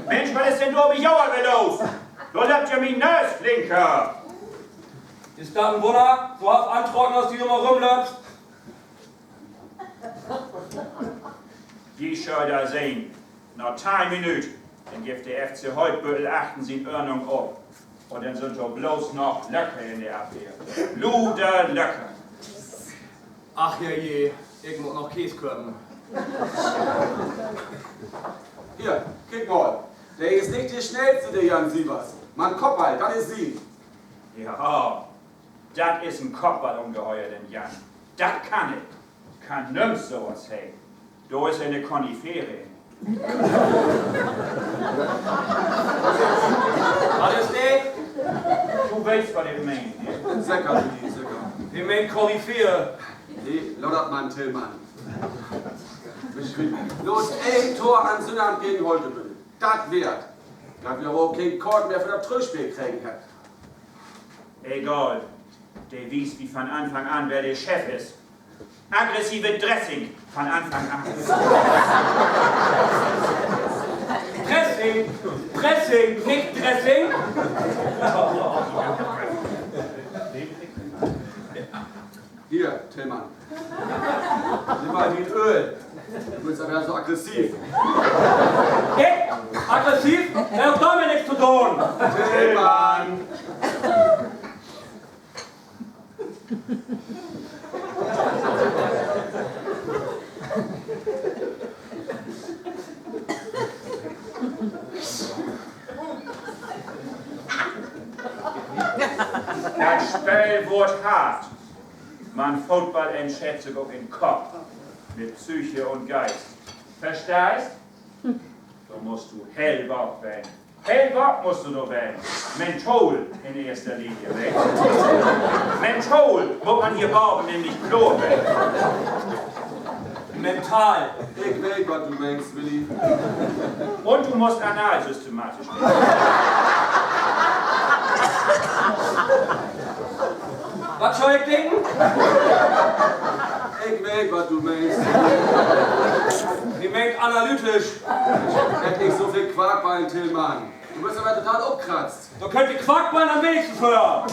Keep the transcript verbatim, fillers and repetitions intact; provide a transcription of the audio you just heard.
Minsch, wat is denn dor bi jo al weer los? Dor löppt ja mien Nöös flinker. Is dat en Wunner, so haff antrocken, as du jümmer rümlöppst? Ji schöllt dat sehn. Na teihn Minüt, denn gifft de F C Holtbüttel achtteihn sien Ordnung op. Un denn sünd dor bloots noch Löcker in de Afwehr. Luder Löcker. Ach herrje, ik mutt noch Kees köpen. Hier, kiek mal. De is nich de Snellste, de Jan Sievers. Man Kopfball, dat is sien. Ja, dat is en Kopfballungeheuer, den Jan. Dat kann ik. Kann nüms so wat heten. Dor is he 'ne Koryphäe. Wat is de? Du weetst, wat ik meen, ne? Seker, Willi, seker. He meent Koryphäe. Nee, laat dat man, Tillmann. Bloots een Tor an Sünnavend gegen Holtebüttel, dat weer 't. Dat wi aver ok keen Koort mehr för dat Trüchspeel kregen hebbt. Egal. De wiest mi van Anfang an, wer de Chef is. Aggressive Dressing van Anfang an. Dressing, Dressing, nich Dressing. Hier, Tillmann. Nimm mal dien Öl. Du büst aver so aggressiv. Ik? Aggressiv? Dat hett dormit nix to doon. Tillmann. Dat Speel warrt hart. Man Football entscheidt sik ok in Kopp, mit Psyche un Geist. Versteihst? Dor musst du hellwaak ween. Hellwaak musst du dor ween. Mental in eerste Linie, weetst du? Mental mutt man hier baven nämlich kloor ween. Mental. Ik weet, wat du meenst, Willi. Un du musst anal systematisch ween. Wat schall ik denken? Ik weet, wat du meenst. He meent analytisch. Hebb nich so veel Quarkballen, Tillmann. Du büst aver total opkratzt. Dor köönt de Quarkballen an'n wenigsten för.